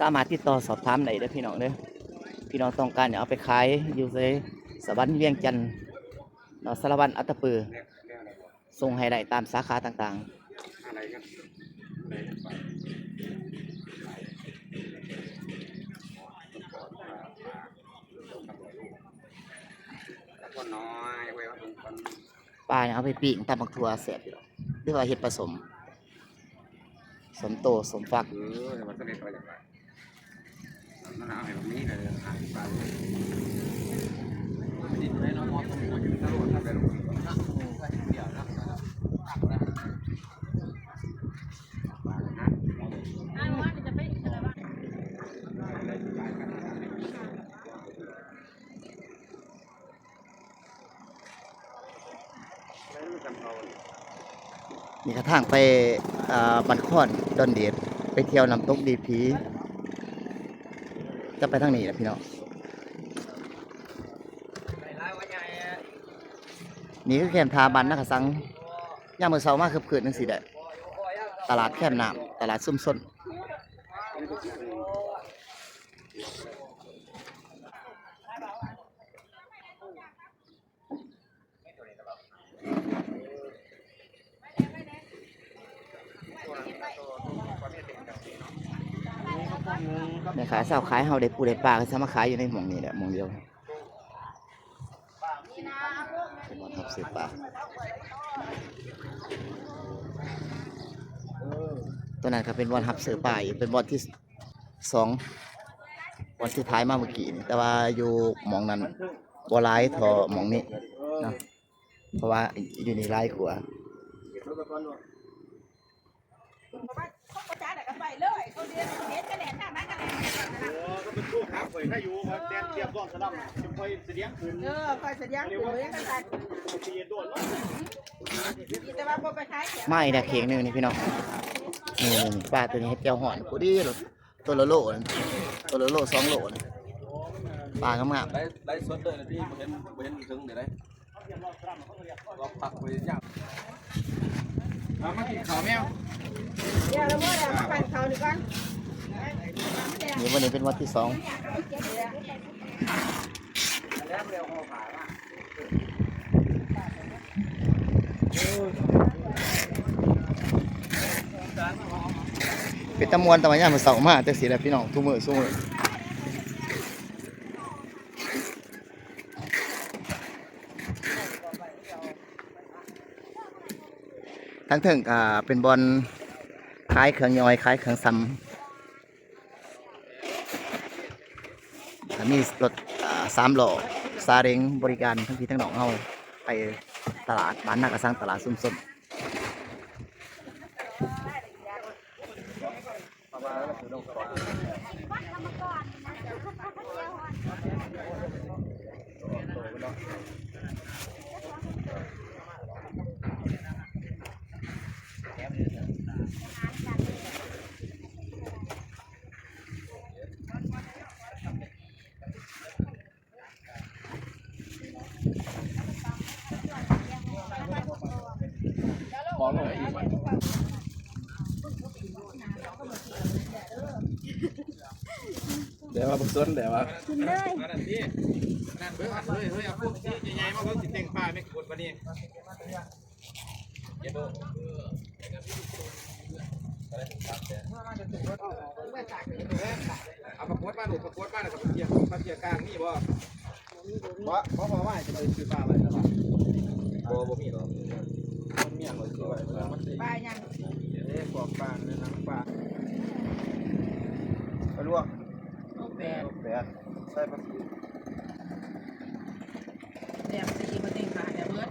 ສາມາດຕິດຕໍ່ສອບຖາມໄດ້ເດີພີ່ນ້ອງເດີ. ພີ່ນ້ອງຕ້ອງການເອົາໄປຂາຍຢູ່ໃສ ສະຫວັນ ວຽງຈັນເນາະ, ສາລະວັນ ອັດຕະປື ສົ່ງໃຫ້ໄດ້ຕາມສາຂາຕ່າງໆ. ປານີ້ເອົາໄປປີ້ງຕຳບັກຖົ່ວແຊບຢູ່ດອກ ຫຼືວ່າເຮັດປະສົມ ສົມໂຕ ສົມຝັກ. ນີ້ກະທາງໄປ ອ່າ ບ້ານຄອນ ດອນເດດ ໄປທ່ຽວນ້ຳຕົກດີຜີ ຈະໄປທາງນີ້ລະພີ່ນ້ອງ. ນີ້ຄືແຄມທ່າບ້ານນາກະສັງ ຍາມມື້ເຊົ້າມາຄຶກຄື້ນຈັ່ງຊີ້ແຫຼະ ຕະຫຼາດແຄມນ້ຳ ຕະຫຼາດຊຸມຊົນ. ແມ່ຄ້າຊາວຂາຍເຮົາໄດ້ປູໄດ້ປາ ກະຊິມາຂາຍຢູ່ໃນໝ່ອງນີ້ແຫຼະ ໝ່ອງດຽວ. ເປັນບ່ອນຮັບຊື້ປາ ໂຕນັ້ນກະເປັນບ່ອນຮັບຊື້ປາອີກ ເປັນບ່ອນທີ່ ສອງ ວັນທີ່ຖ່າຍມາເມື່ອກີ້ນີ້ ແຕ່ວ່າຢູ່ໝ່ອງນັ້ນບໍ່ຫຼາຍເທົ່າໝ່ອງນີ້ເນາະ ເພາະວ່າຢູ່ນີ້ຫຼາຍກວ່າ. ເອີ ຂ້ອຍສະດຽງຂຶ້ນ ເອີ ຂ້ອຍສະດຽງຂຶ້ນ ເອີ ຂ້ອຍສະດຽງຂຶ້ນ ມີແຕ່ວ່າບໍ່ໄປຂາຍ ມາອີກແລ້ວເຂ່ງໜຶ່ງນີ້ພີ່ນ້ອງ. ນີ້ໆ ປາໂຕນີ້ເຮັດແຈ່ວຮ້ອນພໍດີໂລດ. ໂຕລະໂລ ໂຕລະໂລສອງໂລ ປາງາມໆ. ໄລ ໄລສົດເລີຍນະຕິ ບໍ່ເຫັນ ບໍ່ເຫັນເຖິງເດ ລອງພັກໄວ້ຍາມ ເອົາມາກິນເຂົ້າແມວ ດຽວລະບໍ່ໄດ້ເອົາມາປັ້ນເຂົ້ານີ້ກ່ອນ. ນີ້ ມື້ນີ້ເປັນວັນທີສອງ. ເປັນຕາມ່ວນຕາມາຍາມມື້ເຊົ້າມາຈັ່ງຊີ້ແຫຼະພີ່ນ້ອງ ທຸກມື້ຊຸມື້. ທາງເທິງກະເປັນບ່ອນຂາຍເຄື່ອງຍ່ອຍ ຂາຍເຄື່ອງຊຳ. ກະມີລົດ ອ່າ ສາມລໍ້ ຊາເລັງ ບໍລິການທັງພີ່ທັງນ້ອງເຮົາ ໄປຕະຫຼາດບ້ານນາກະສັງ ຕະຫຼາດຊຸມຊົນ. ແຕ່ວ່າບໍ່ສົນແຕ່ວ່າ ກິນເລີຍ ນັ້ນເບິ່ງ ເຮີ້ຍ ເຮີ້ຍ ເອົາພວກຊີ້ໃຫຍ່ໆ ມາເບິ່ງ ຊິເຕັງປາແມ່ກວດບາດນີ້. ເອົາປາກົດມາລູກ ປາກົດມາ ແລ້ວກະປາເຊຍ ປາເຊຍກາງມີບໍ່? ບໍ່ ບໍ່ ບໍ່ວ່າຈະໄປຊື້ປາໄວ້ແລ້ວບໍ່? ບໍ່ ບໍ່ມີດອກ ມັນມີຫຍັງໄວ້ຊື້ໄວ້ ມັນຊິ ປາຫຍັງ? ເດ້ ພວກປາ ໜັງປາ ປາລວກ ໂລແປດ ໂລແປດ ໃສ່ປາ ແບບສີ່ ບໍ່ເຕັງຂາດແລ້ວເບິດ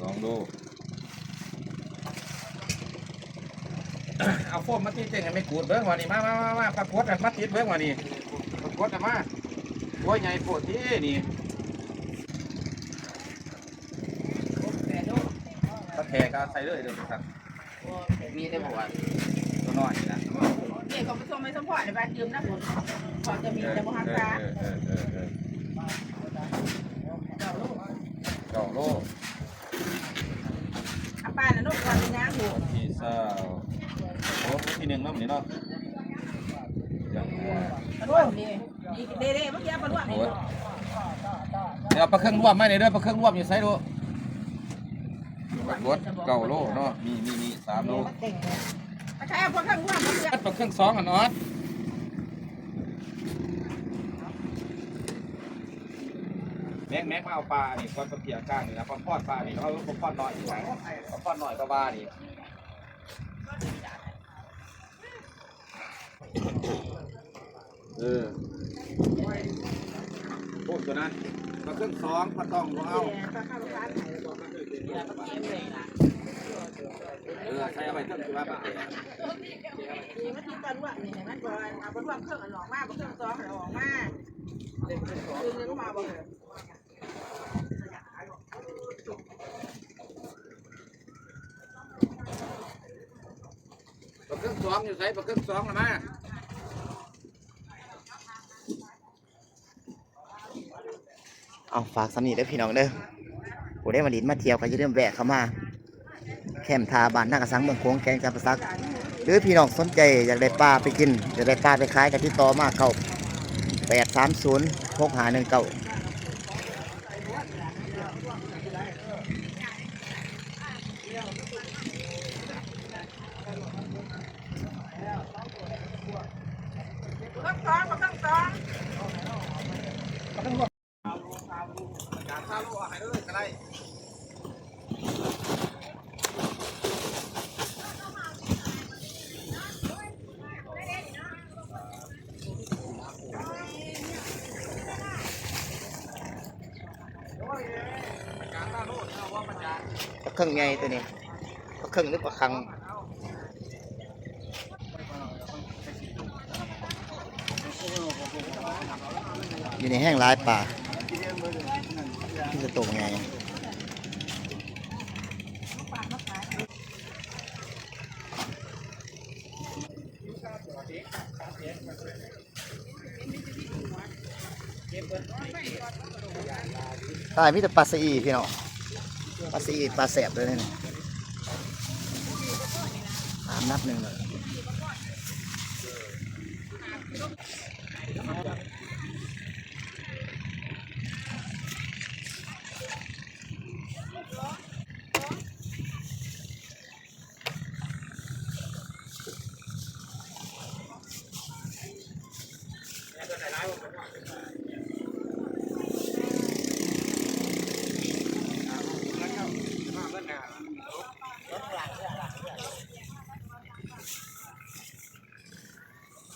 ສອງໂລ. ເອົາໂຟມມາຕິດເຕັງໃຫ້ແມ່ກູດເບິ່ງວ່ານີ້ ມາ ມາ ມາ ມາ ປາກົດຫັ້ນມາຕິດເບິ່ງວ່ານີ້ ປາກົດຫັ້ນມາ ໂອ້ຍ ໃຫຍ່ໂພດຕິນີ້ ຄັນແທ້ກະໃສ່ເລີຍເດີ ຄັນ ມີແຕ່ບໍ່ວ່າ ໂຕນ້ອຍນີ້ນະ ເອີ ເຂົາໄປສົ່ງໄປສຳພອດໃນບ້ານຕື່ມນະພຸ້ນ ເຂົາຈະມີແຕ່ບໍ່ຮັກສາ ເອີ ເອີ ເອີ ເອີ ເຈົ້າລົງ ໂລ ອາປານະ ນົກກ່ອນເປັນຫຍັງຢູ່ ທີຊາວ ໂອ້ ທີໜຶ່ງເນາະ ມື້ນີ້ເນາະ ປາລວມນີ້ ນີ້ເດ້ໆ ເມື່ອກີ້ເອົາປາລວມນີ້ ໂອ້ຍ ເດີ ເອົາປາເຄິ່ງລວມມາແດ່ເດີ ປາເຄິ່ງລວມຢູ່ໃສລູກ ປາກົດເກົ້າໂລເນາະ ມີ ມີ ມີສາມໂລ ປາເຄິ່ງລວມ ປາເຄິ່ງສອງອັນອອດ. ແມັກ ແມັກ ມາເອົາປາອັນນີ້ກ່ອນ ປາເພຍກາງນີ້ນະ ປາພອນປານີ້ ເອົາປາພອນໜ້ອຍນີ້ ປາພອນໜ້ອຍກວ່າວ່ານີ້ ເອີ ໂອ້ ຕົວນັ້ນ ປາເຄິ່ງສອງ ປາຕ້ອງບໍ່ເອົາ ເອີ ໃສ່ເອົາໄວ້ເທິງທີ່ວ່າປາ ນີ້ມັນກິນປາລວມນີ້ ໃຫ້ມັນບໍ່ ເອົາປາລວມເຄິ່ງອັນອອກມາ ປາເຄິ່ງສອງອັນອອກມາ ຄືນເງິນມາບໍ່ ປາເຄິ່ງສອງຢູ່ໃສ? ປາເຄິ່ງສອງນະມາ. ເອົາ ຝາກສ່ຳນີ້ເດີພີ່ນ້ອງເດີ ຜູ້ໃດມາຫຼິ້ນມາທ່ຽວກໍຢ່າລືມແວະເຂົ້າມາ ແຄມທ່າບ້ານນາກະສັງ ເມືອງໂຂງ ແຂວງຈຳປາສັກ ຫຼື ພີ່ນ້ອງສົນໃຈຢາກໄດ້ປາໄປກິນ ຢາກໄດ້ປາໄປຂາຍ ກໍຕິດຕໍ່ມາ ເກົ້າແປດສາມສູນ ຫົກຫ້າໜຶ່ງເກົ້າ. ປາເຄິ່ງໃຫຍ່ຕົວນີ້ ປາເຄິ່ງ ຫຼື ປາຄັງ. ຢູ່ໃນແຫ້ງຫຼາຍປາ ມີແຕ່ໂຕໃຫຍ່. ໃຕ້ມີແຕ່ປາສະອີ່ພີ່ນ້ອງ ປາສະອີ່ ປາແຊບເລີຍນີ້ ຕາມນັບໜຶ່ງເລີຍ.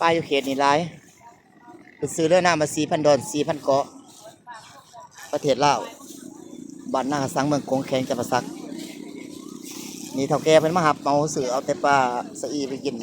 ປາຢູ່ເຂດນີ້ຫຼາຍ ເພິ່ນຊື່ເຮືອນາມວ່າ ສີ່ພັນດອນ ສີ່ພັນເກາະ ປະເທດລາວ ບ້ານນາກະສັງ ເມືອງໂຂງ ແຂວງຈຳປາສັກ. ນີ້ເຖົ້າແກ່ເພິ່ນມາຮັບເໝົາຊື້ເອົາແຕ່ປາສະອີ່ໄປກິນ.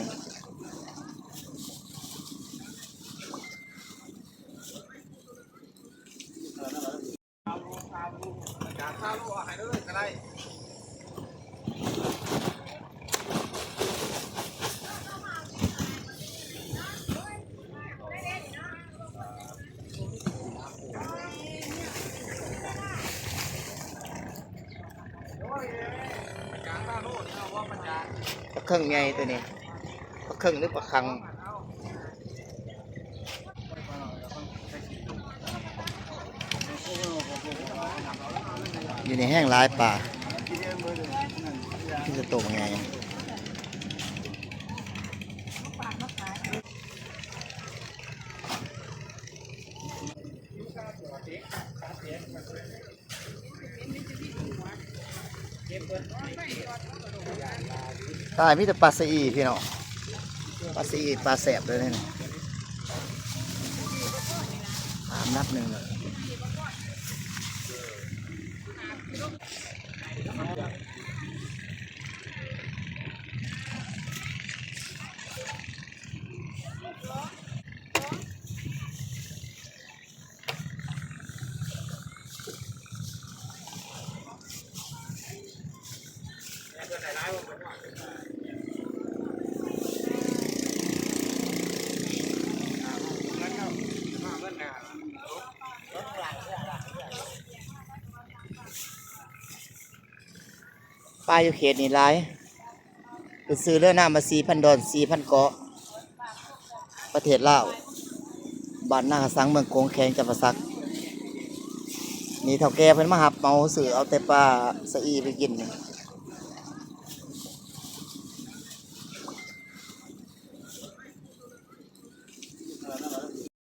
ປາເຄິ່ງໃຫຍ່ຕົວນີ້ ປາເຄິ່ງ ຫຼື ປາຄັງ. ຢູ່ໃນແຫ້ງຫຼາຍປາ ມີແຕ່ໂຕໃຫຍ່. ໃຕ້ມີແຕ່ປາສະອີ່ພີ່ນ້ອງ ປາສະອີ່ ປາແຊບເລີຍນີ້ ຕາມນັບໜຶ່ງເລີຍ. ເ ປາຢູ່ເຂດນີ້ຫຼາຍ ເປັນຊື່ເຮືອນ້ຳວ່າສີ່ພັນດອນ ສີ່ພັນເກາະ ປະເທດລາວ ບ້ານນາກະສັງ ເມືອງໂຂງ ແຂວງຈຳປາສັກ. ນີ້ເຖົ້າແກ່ເພິ່ນມາຮັບເໝົາຊື້ເອົາແຕ່ປາສະອີໄປກິນ.